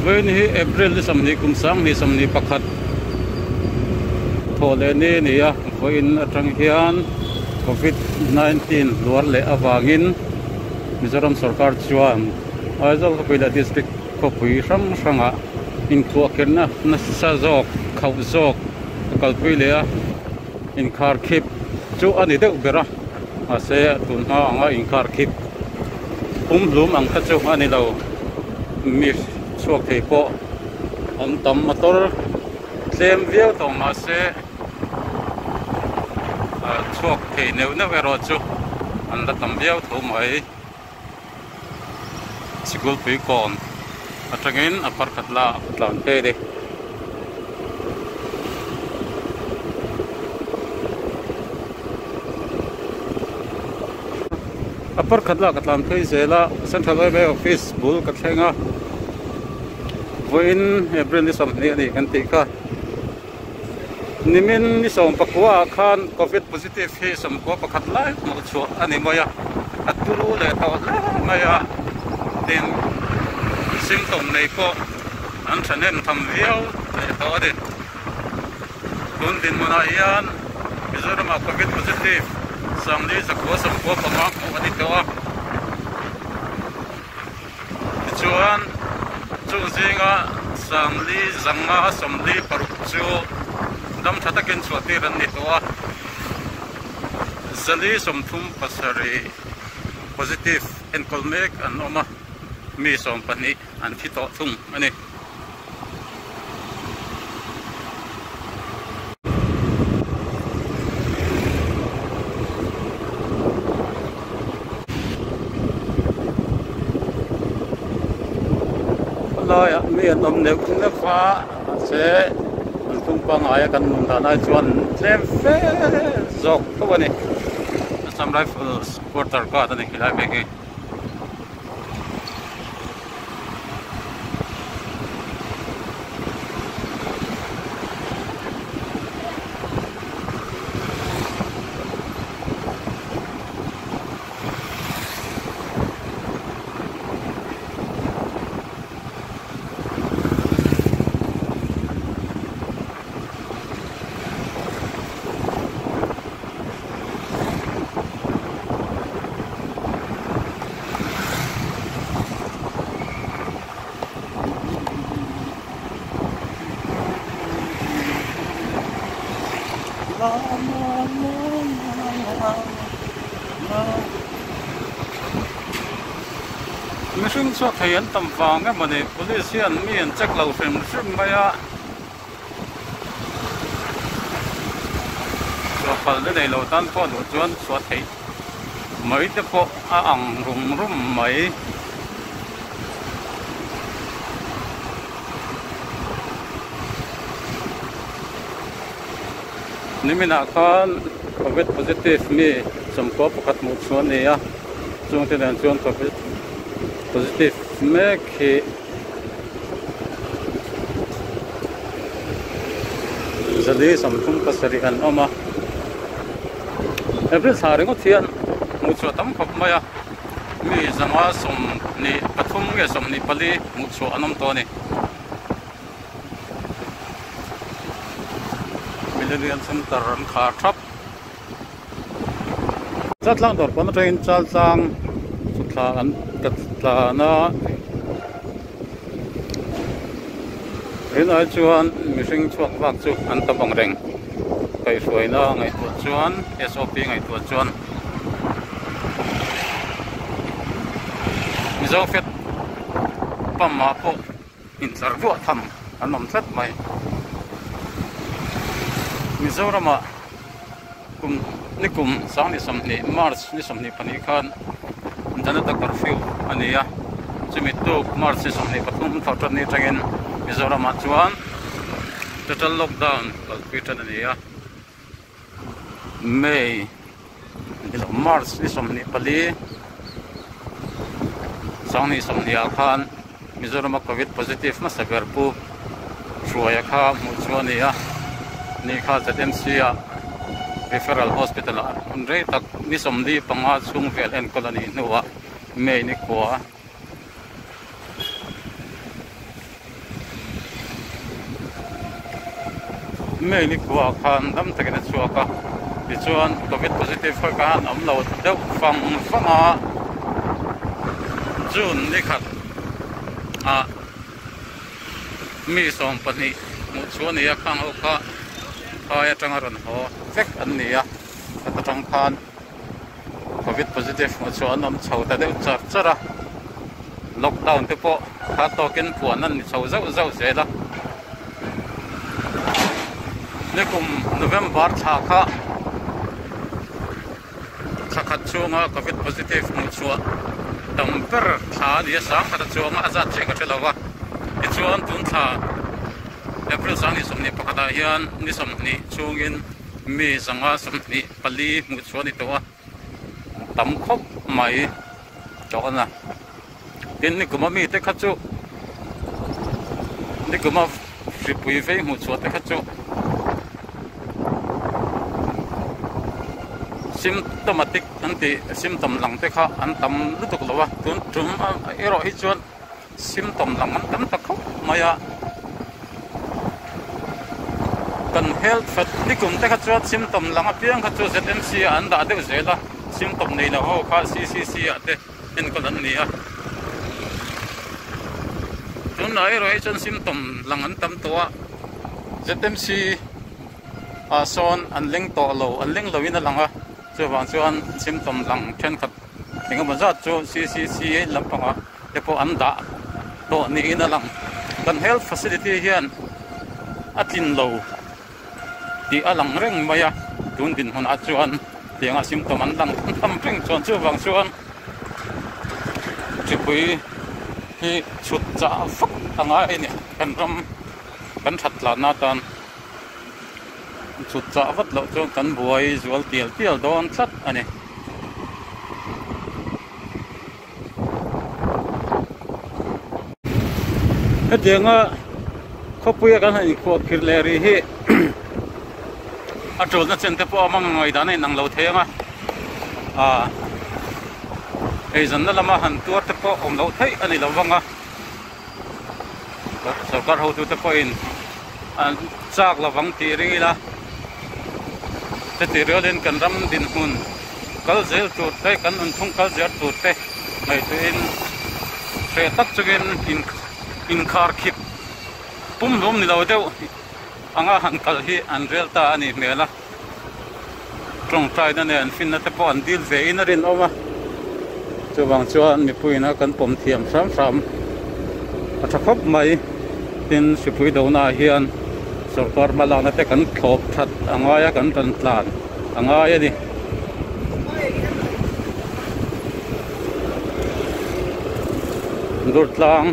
Vawiin hi April ni 20 kum 2021 thawh leh ni a ni a, vawiin atang hian Covid 19 hluar leh avangin Mizoram sorkar chuan Aizawl khawpui leh district khawpui hrang hrangah inkhuahkhirhna nasa zawk khauh zawk a kalpui leh a, inkharkhip chu a ni deuh ber a, mahse tun hma anga inkharkhip pumhlum ang kha chu a ni lo, mi chhuak thei pawh an tam motor tlem viau tawh mahse chhuak thei neuh neuh erawh chu an la tam viau tho mai. Sikul pui kawn atangin a parkhat la tlan phei a ni. A parkhat la ka tlan phei zel a Central Railway Office bul ka thleng a vawiin April ni 20 a ni kan tih kha. Nimin ni 19 ah khan Covid positive hi 91 lai hmuh chhuah a ni mai a, a turu leh tawh hle mai a, tin symptom nei pawh an thahnem tham viau leh tawh a ni. Tun dinhmunah hian Mizoramah Covid positive 495 hmuh a ni tawh a, Tichuan, chung zinga 456 chu dam tha takin chhuah tir an ni tawh a, 437 positive enkawl mek an awm a, mi 12 an thi tawh thung a ni. Laiah mi an awm neuh neuh a mahse an tum pangngai a kan nun dan ai chuan tlem fe zawk tho a ni Assam Rifles quarter guard a ni helai mek hi. Mihring chhuak thei an tam vang emaw ni police hian mi an check lo hrim hrim mai a. Chhuah phal te nei lo tan pawh duh chuan chhuah theih mai te pawh a ang rum rum mai. Niminah khan covid positive mi 11 hmuh chhuah a ni a, chungte nen chuan covid positive mek hi. 437 an awm a April thla ringawt hian hmuh chhuah tam khawp mai a mi 123 nge 24 hmuh chhuah an awm tawh a ni Millennium Center an khar thap Chaltlang dawr pawn atangin Chaltlang chawthla an ka tlan a rinai chuan mihring chhuak vak chu an tam ang reng kaihhruaina ngaihtuah chuan SOP ngaihtuah chuan Mizo fet pump ah pawh intlar vuah tham an awm tlat mai Mizoramah. Kum ni kum 2020 March ni 22 khan Janata Curfew a ni a, chumi tuk March ni 23 thawh tan ni atangin Mizoramah chuan total lockdown kalpui tan a ni a, May ni lo March ni 24 2020 ah khan Mizorama Covid positive hmasa ber Pu Hruaia kha hmuh chu a ni a, ni kha ZMC ah Referral Hospital ah hun rei tak ni 45 chhung vel enkawl a nih hnuah May ni khua. May ni khua khan dam takin a chhuak a, tichuan covid positive kha khan awm lo deuh vang vang a, June ni khat ah mi 20 hmuh chu a ni a, khang ho kha phai atanga rawn haw vek an ni a, heta tang khan covid positive hmuh chu an awm chho ta deuh char char a, lockdown te pawh kha tawkin puan an ni chho zauh zauh zel a. Nikum November thla kha thla khat chhunga covid positive hmuh chhuah tam ber thla a ni a, sang khat a chuang a, a zat chiah ka hre lo va. Tichuan tun thla April sang ni 21 ah hian ni 20 chhungin mi 124 hmuh chhuah a ni tawh a, tam khawp mai tawh a na. Tin ni kuma mite kha chu ni kuma hripui vei hmuh chhuah te kha chu symptomatic an tih symptom lang te kha an tam lutuk lo a tun tum erawh hi chuan symptom lang an tam ta khawp mai a kan health fat ni kum te kha chuan symptom lang apiang kha chu Z_M_C ah an dah deuh zel a symptom nei lo ho kha C_C_C ah te. enkawl an ni a tunah erawh hi chuan symptom lang an tam tawh a Z_M_C ah sawn an leng tawh lo an leng lo in a lang a chuvang chuan symptom lang thenkhat eng emaw zat chu C_C_C lampangah te pawh an dah tawh niin a lang kan health facility hian a tlin lo. tih a lang reng mai a tun dinhmunah chuan tiangah symptom an lang tham reng chuan chuvang chuan hripui hi chhut chah vak a ngai a ni kan ram kan that tlanna atan chhut chah vat loh chuan kan buai zual tial tial dawn tlat a ni. Hetianga khawpuia kan han inkhuah khirh leh rih hi a tawlna chen te pawh a hmang ngaih dan a inang lo thei ang a ah eizawnna lama han tuar te pawh awm loh theih a ni lo vang a sorkar hotute pawhin an chak lovang tih ring ila chutih rualin kan ram dinhmun kal zel tur te kan nunphung kal zel tur te ngaihtuahin hreh tak chungin in inkhar khip pum hlum ni lo deuh anga han kal hi an rel ta a nih hmel a tawngtaina nen finna te pawh an dil ve in a rinawm a chuvang chuan mipuiin a kan pawm thiam hram hram a tha khawp mai tin hripui dona ah hian sorkar hma lakna te kan thlawp that a ngai a kan tan tlan a ngai a ni. Durtlang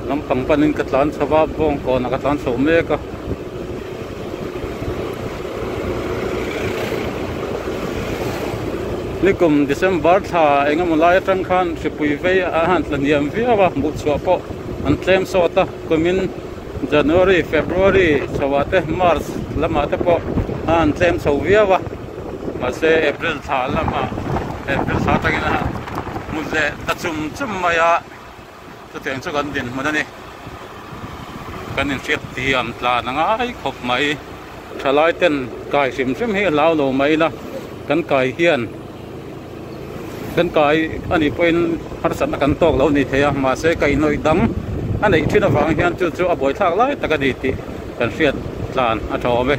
lampang panin ka tlan chho va bawngkawnah ka tlan chho mek a. Nikum December thla engemaw lai atang khan hripui vei a han tla hniam viau a hmuh chhuah pawh an tlem sawt a kumin January February chhoah te March lamah te pawh a han tlem chho viau a mahse April thla lamah April thla atangin a han hmu leh ta chum chum mai a. Chutiang chu kan dinhmun a ni. Kan inhriat thiam tlan a ngai khawp mai. Thalai ten kai hrim hrim hi a hlau lo mai la, kan kai hian kan kai a nih pawhin harsatna kan tawk lo ni thei a, mahse kaihhnawih dang a neih thin avang hian chu chu a buaithlak lai tak a ni tih kan hriat tlan a tha awm e.